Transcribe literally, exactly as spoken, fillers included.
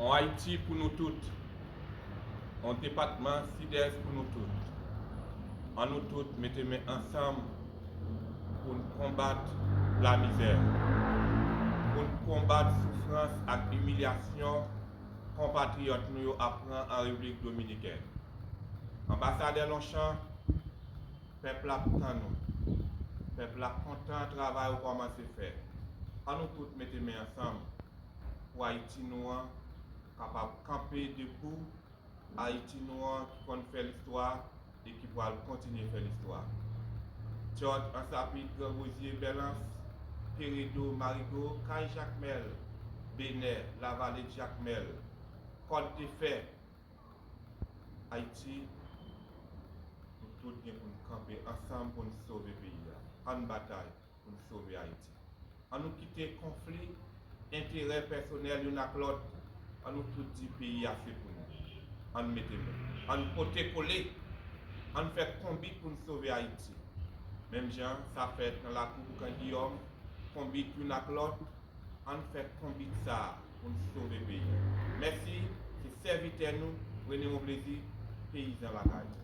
On Ayiti pou nou tout. On depatman Sidès pou nou tout. Ann nou tout mete men ansanm pou n konbat lamizè, pou n konbat soufrans ak imilyasyon konpatriyòt nou yo ap pran an Repiblik Dominikèn. Anbasadè Longchamp, pèp la ap tann ou. Pèp la kontan travay ou kòmanse fè. Ann nou tout mete men ansanm pou Ayiti nou an kapab kanpe debou, Ayiti nou an ki konn fè listwa e ki pral kontinye fè listwa. Tchòt, Ansapit, Gran Gwozye, Bèlans, Peredo, Marigo, Kay Jakmèl, Benè, Lavale Jakmèl, Kòdefè, Ayiti, nou tout gen pou n kanpe ansanm pou n sove peyi a. Ann batay pou n sove Ayiti. Ann nou kite konfli enterè pèsonèl youn ak lòt. Ann nou tout di peyi a se pou nou. Ann mete men. Ann pote kole. Ann fè konbit pou n sove Ayiti. Menm jan sa fèt nan lakou Boukan Giyòm, konbit youn ak lòt, ann fè konbit sa a pou n sove peyi a. Mèsi, se sèvitè nou, René Monplaisir, peyizan lakay.